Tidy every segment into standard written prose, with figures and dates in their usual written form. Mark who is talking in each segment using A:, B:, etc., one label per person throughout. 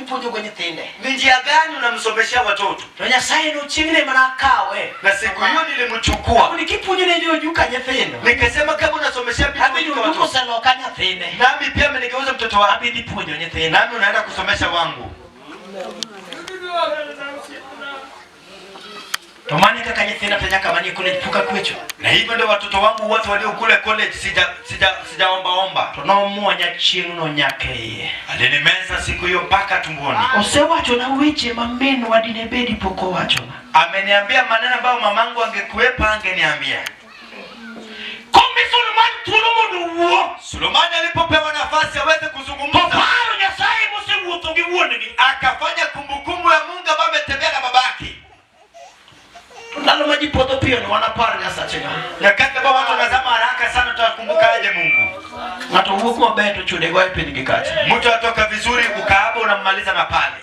A: mipuonjogo nyithinde.
B: Ni njia gani unamsomeshea watoto?
A: To Nyasaye nochieng'ne mana kawe.
B: Na siku hiyo nilimchukua
A: Koni kipuonjo ne jojuka nyithindo.
B: nikasema, kama unasomeshea binti
A: Abi
B: watoto,
A: jojuka oseloka nyathine.
B: nami pia amenigeuza mtoto wako,
A: Abi dhi puonjo nyithindo.
B: nami unaenda kusomesha wangu.
A: To mano e kaka nyithinda to nyaka manie college pok akwecho.
B: Na hivyo ndio watoto wangu wote walio kule college, sija sija sijaombaomba.
A: To nomuonya chieng'no nyaka e iye.
B: Alinimeza siku hiyo mpaka tumboni.
A: Osewachona weche ma minwa dine bedi pok owachona.
B: Ameniambia maneno ambayo mamangu angekuwepa angeniambia.
A: Komi Suleman thuolo mondo owuo.
B: Sulemani alipopewa nafasi aweze
A: To
B: kuzungumza,
A: paro Nyasaye mosewuotho gi wuon-gi.
B: akafanya kumbukumbu ya Mungu ambaye ametembea na babake.
A: To ndalo ma ji podho piyo ni wanapar Nyasache ng'a.
B: Nyakati ambao watu wanazama haraka sana, tutakumbuka aje Mungu?
A: Ng'ato wuok maber to chode goye piny gi kacha.
B: Mtu atoka vizuri, ukaaba unammaliza na pale.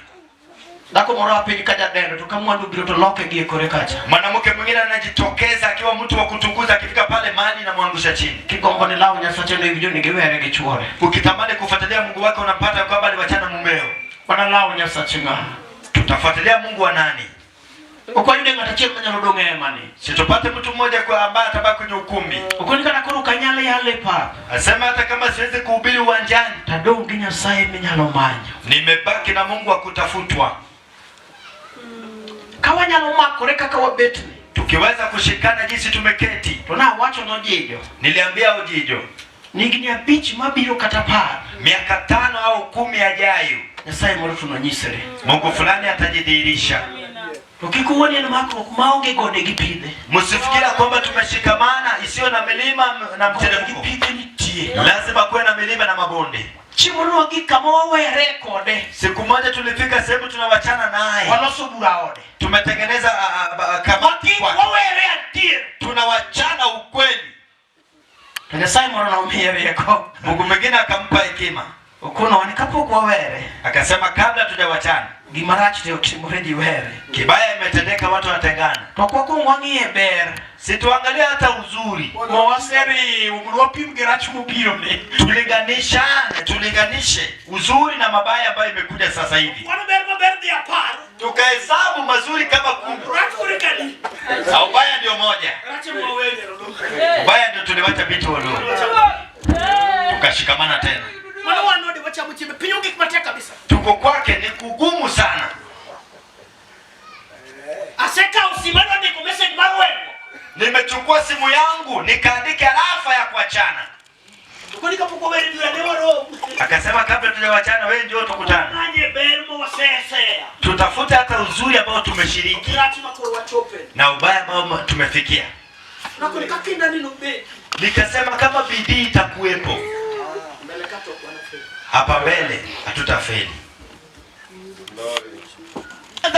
A: Dhako moro a piny ka jadendo to ka mwandu obiro to loke gi e kore kacha.
B: Mwanamke mwingine anajitokeza akiwa mtu wa kutukuza, akifika pale mali inamwangusha chini.
A: Kigombo ni lawo Nyasache no iwinjo ni giwere gi chuore.
B: Ukitamani kufuatilia Mungu wake unapata kwamba aliwachana mumeo.
A: Wanalawo Nyasache ng'a.
B: Tutafuatilia Mungu wa nani?
A: Ok wayude ng'at achiel manyalo dong' e hemani.
B: Situpate mtu mmoja kwa ambaye atabaki kwenye ukumbi.
A: Okoni kata koro ok anyal yalo e pap.
B: Asema hata kama siwezi kuhubiri uwanjani,
A: Tadong' gi Nyasaye minyalo manyo.
B: nimebaki na Mungu wa kutafutwa.
A: Ka wanyalo makore kaka wabetni.
B: Tukiweza kushikana jinsi tumeketi,
A: To nawacho nojijo.
B: niliambia Ojijo
A: Ni higni abich mabiro kata apar.
B: miaka 5 au 10 yajayo,
A: Nyasaye moro to nonyisre.
B: Mungu fulani atajidhihirisha.
A: To kik uwuon en makruok maonge gode gi pidhe.
B: Msifikiria kwamba tumeshikamana isiyo na milima na
A: Gode gi
B: mteremko.
A: pidhe nitie.
B: Lazima kuwe na milima na mabonde.
A: Chieng' moro wagik kama wawere kode.
B: Siku moja tulifika sehemu tunawachana naye,
A: Waloso bura ode.
B: tumetengeneza kamati
A: Wagik
B: kwake,
A: wawere adier.
B: tunawachana ukweli.
A: To Nyasaye moro nomiye rieko.
B: Mungu mwingine akampa hekima,
A: Okonowa ni kapok wawere,
B: akasema kabla tujawachana,
A: gima rach to otimore ji were.
B: kibaya imetendeka, watu wanatengana,
A: To ok wakwong wang'iye ber.
B: situangalia hata uzuri,
A: Ma waseriwo mondo wapim gi rach mobiro ni.
B: tulinganishane, tulinganishe uzuri na mabaya ambayo imekuja sasa hivi,
C: Mano ber maber dhi apar.
B: tukahesabu mazuri kama 10
C: Rach kore kadi.
B: na ubaya ndio moja.
C: Rach ema wawenyero no.
B: Ubaya ndio tuliwacha vitu walio, tukashikamana tena.
C: Mano wan ode wachamo chiembe. Piny ogik matek kabisa.
B: Tuko kwake ni kugumu sana.
C: Asekawo sima adwa ndiko message mar weruok.
B: Nimechukua simu yangu nikaandika rafa ya kuachana.
C: Koni kapok wawere dwe ne warom.
B: Akasema kabla tujawachana, wewe ndio tukutane,
C: Manye ber ma waseseya.
B: tutafute hata uzuri ambao tumeshiriki
C: Rach ma koro wachope.
B: na ubaya ambao tumefikia.
C: Nakoni ka kinda ni nobedi.
B: Nikasema kama bidii itakuwepo
C: Mbele ka to ok wanafeli.
B: hapa mbele hatutafeli.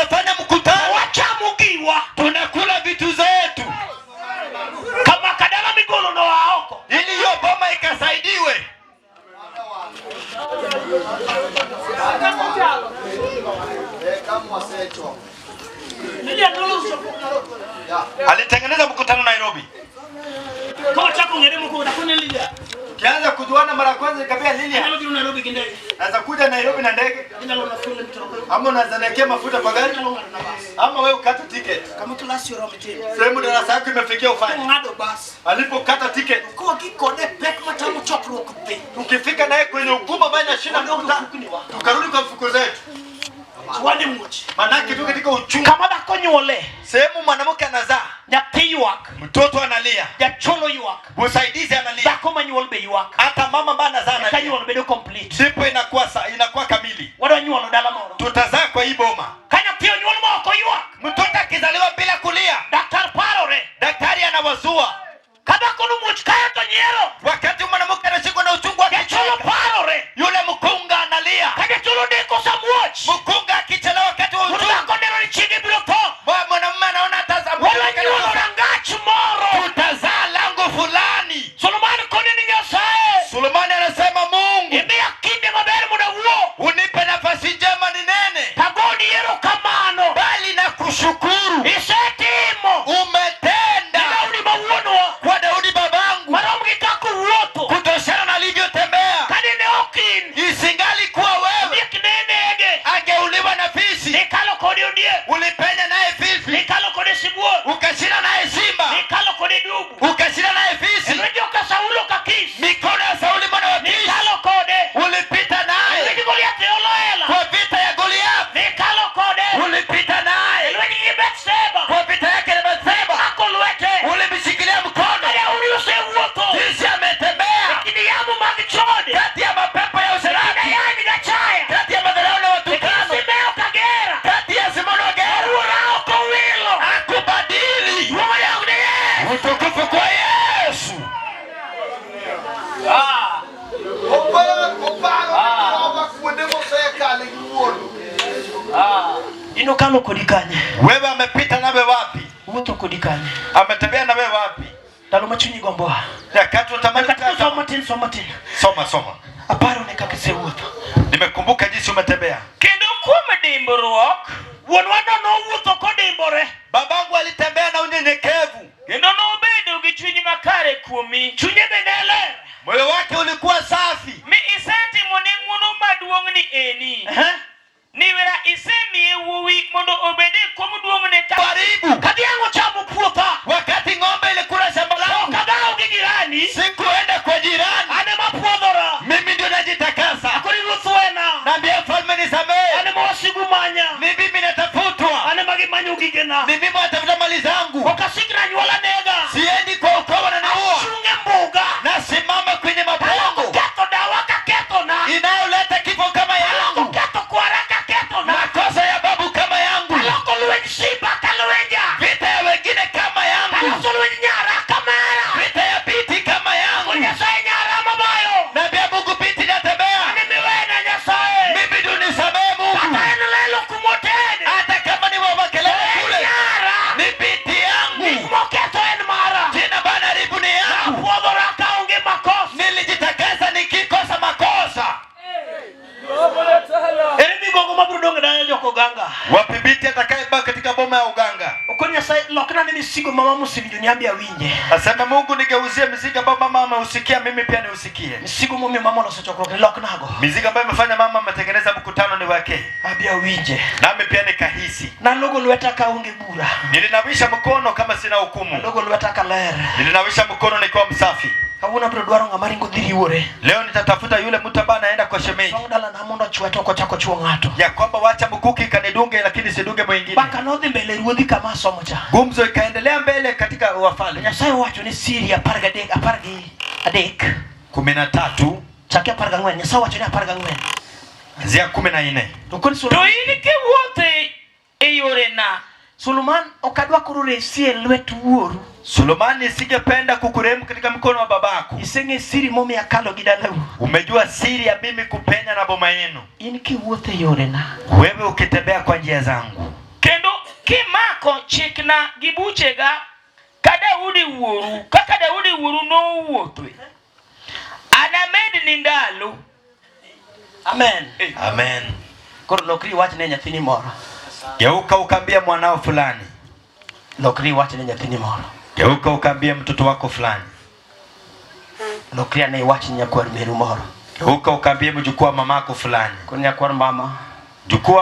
D: Fanya mkutano,
C: Wachamo giwa.
D: tunakula vitu zetu
C: Kama kadala migolo noa oko.
D: ili hiyo boma ikasaidiwe.
C: Lilia noloso.
B: Alitengeneza mkutano Nairobi.
C: Ka wachako ng'ere mokwongo nakone Lilia.
B: Tukianza kujuana mara ya kwanza, nikamwambia Lilia,
C: Inyalo biro Nairobi gi ndege.
B: naweza kuja Nairobi na ndege
C: Inyalo na fuel mtoka.
B: ama unaweza niwekea mafuta kwa gari
C: Inyalo ng'ado na bas.
B: ama wewe ukate ticket.
C: Kama klas oromo timo.
B: Sehemu darasa yako imefikia ufanye.
C: Ng'ado bas.
B: Alipokata ticket,
C: Kowa gikone pek matamo chokruok dhi.
B: tukifika naye kwenye ugumu ambaye inashinda
C: Wadogo
B: mkutano,
C: fukniwa.
B: tukarudi kwa mfuko zetu,
C: Wan e muoch.
B: manake tu katika uchungu.
C: Kama dhako nyuole,
B: Sehemu mwanamke anazaa,
C: nyathi ywak,
B: mtoto analia,
C: jacholo ywak,
B: msaidizi analia,
C: dhako manyuol be ywak.
B: hata mama ambaye anazaa
C: Eka
B: analia.
C: nyuol bedo complete.
B: Ndipo inakuwa inakuwa kamili.
C: Wadwa nyuolo dala moro.
B: Tutazaa kwa hii boma.
C: Ka nyathi onyuol ma ok oywak,
B: Mtoto akizaliwa bila kulia,
C: daktar parore.
B: daktari anawazua.
C: Ka dhako nomuoch kayo to nyiero,
B: Wakati mwanamke anashikwa na uchungu
C: jacholo
B: akicheka,
C: parore.
B: yule mkunga analia.
C: Ka jacholo deko samuoch,
B: Mkunga akichelewa wakati wa
C: to
B: uchungu,
C: dhako neno ni chiege biro tho.
B: mwanamume anaona hata
C: Wadwa nyuolo rangach moro.
B: tutazaa lango fulani.
C: Solomon koni ni Nyasaye,
B: Sulemani anasema Mungu,
C: imiya kinde maber mondo awuo.
B: unipe nafasi njema ninene,
C: Tagoni erokamano.
B: bali na kushukuru
C: Isetimo.
B: umetenda
C: Ni Daudi ma wuonwa.
B: kwa Daudi babangu,
C: Marom gi kaka owuotho.
B: kutoshana na alivyotembea,
C: Ka nene ok in.
B: isingali kuwa wewe
C: Ondiek nene.
D: Angeuliwa na fisi.
C: Nikalo kode ondiek.
D: Ulipenya naye fisi.
C: Nikalo kode sibuor.
D: Ukashinda naye simba.
C: Nikalo kode dubu.
D: Ukashinda naye fisi.
C: Lwet joka Saulo ka Kish.
D: Mikono ya Sauli mwana wa Kishi.
C: Nikalo kode.
D: Ulipita naye.
C: Lwet Goliath e olo ela.
D: Kwa vita ya Goliath.
C: Nikalo kode.
D: Ulipita naye.
C: Lwet gi Bethsheba.
D: Kwa vita yake na Bathsheba.
C: Mako lwete.
D: Ulimshikilia mkono.
C: Daudi osewuotho.
D: Jinsi ametembea
C: E kind yamo mag chode.
D: kati ya mapepo ya usherati,
C: Dayani gachaya.
D: kati ya madharau na watukano,
C: Simeo Kagera.
D: kati ya Simon Ogera.
C: Wuora ok owilo.
D: Hakubadili.
C: Duong' odok ne Yesu.
D: Utukufu kwa Yesu.
E: Oparo Jehova kuonde mosekale gi wuoro.
A: In okalo kodi kanye?
D: Wewe amepita nawe wapi?
A: Wuotho kodi kanye?
D: Ametembea nawe wapi?
A: Ndalo ma chunyi gomboa.
D: Nyakati unatamani
A: Nyaka
D: kukaa
A: som matin, som matin.
D: Soma, soma.
A: Aparo ne kaka isewuotho.
D: Nimekumbuka jinsi umetembea.
F: Kendo kuom dimbruok,
C: Wuonwa no nowuotho kodimbore.
D: Babangu alitembea na unyenyekevu,
F: kendo nobedo gi chuny makare kuomi.
C: Chunye be ne ler.
D: moyo wake ulikuwa safi.
F: Mi isetimo ne ng'wono maduong' ni eni. Niwera isemiye wuowi mondo obed e kom duong'ne ka
D: Karibu
C: Ka dhiang' ochamo puotha.
D: wakati ng'ombe ilikula shamba langu,
C: Ok agawo gi jirani.
D: sikuenda kwa jirani,
C: An ema puodhora.
D: mimi ndio najitakasa.
C: Akoni ruoth wena.
D: Naambia mfalme nisamehe,
C: An ema wasigu manya.
D: ni mimi natafutwa,
C: An ema gimanyo gigena.
D: ni mimi watafuta mali zangu,
C: Ok asikna anyuola nega.
D: siendi kwa ukoo wananiua,
C: Achung' e mbuga.
D: nasimama kwenye
C: Aloko
D: mapango
C: ketho dawa ka kethona.
D: inayoleta kifo kama
C: Aloko
D: yangu,
C: ketho kwara ka kethona.
D: makosa ya babu kama yangu,
C: Aloko lweny simba ka lwenja.
D: vita ya wengine kama yangu,
C: Aloso lweny nyara ka mara.
D: vita ya binti kama
C: Ko
D: yangu.
C: Nyasaye nyara mabayo.
D: Naambia Mungu, binti natembea,
C: An emiwena Nyasaye.
D: mimi ndio nisamehe Mungu,
C: Kata en lelo kumotede.
D: hata kama ni wa makelele kule,
C: Nyara.
D: ni binti yangu,
C: Gik moketho en mara.
D: jina bana haribu ni yangu.
C: Apuodhora kaonge makosa.
D: Nilijitakasa nikikosa makosa.
A: Ere migogo mabiro dong' e dala jok oganga.
D: Wapi binti atakayebaki katika boma ya uganga?
A: Okoni Nyasaye lokna ne misigo ma mama osewinjo ni ambe awinje.
D: Asema Mungu, nigeuzie mizigo ambayo mama ameusikia, mimi pia niusikie.
A: Misigo momiyo mama oloso chokruok ni loknago.
D: Mizigo ambayo imefanya mama ametengeneza mkutano ni wake,
A: Abi awinje.
D: nami pia nikahisi.
A: Nalogo lweta kaonge bura.
D: Nilinawisha mkono kama sina hukumu,
A: Nalogo lweta kaler.
D: nilinawisha mkono nikiwa msafi.
A: Kawuono abiro dwaro ng'ama ringo dhi riwore.
D: Leo nitatafuta yule mtu ambaye anaenda kwa shemeji,
A: Tong' dalana mondo ochwe to ok ochak ochwo ng'ato.
D: ya kwamba wacha mkuki kanidunge, lakini sidunge mwingine.
A: Mbaka nodhi mbele ruodhi kama asomo cha.
D: Gumzo ikaendelea mbele katika wafalme
A: Nyasaye owacho ni siri 13 13
D: 13
A: chake 14 Nyasaye owacho ni 14
D: anzia 14.
A: to koni
F: To
A: Solomon,
F: in kiwuotho e yorena,
A: Solomon ok adwa koro resi e lwet wuoru.
D: Sulemani, singependa kukurehemu katika mkono wa babako.
A: Iseng'e siri momiyo akalo gi dalau.
D: Umejua siri ya mimi kupenya na boma yenu.
A: In kiwuotho e yorena
D: Wewe ukitembea kwa njia zangu
F: kendo kimako chikna gi buchega ka Daudi wuoru, kaka Daudi wuoru nowuothoe, anamedni ndalo.
A: Amen.
D: Amen.
A: Koro lokri iwach ne nyathini moro.
D: Geuka ukaambia mwanao fulani,
A: Lokri iwach ne nyathini moro.
D: geuka ukaambia mtoto wako fulani,
A: Lokri ane iwach ne nyakwar meru moro.
D: geuka ukaambia mjukuu wa mamako fulani,
A: Koro nyakwar mama
D: jukuu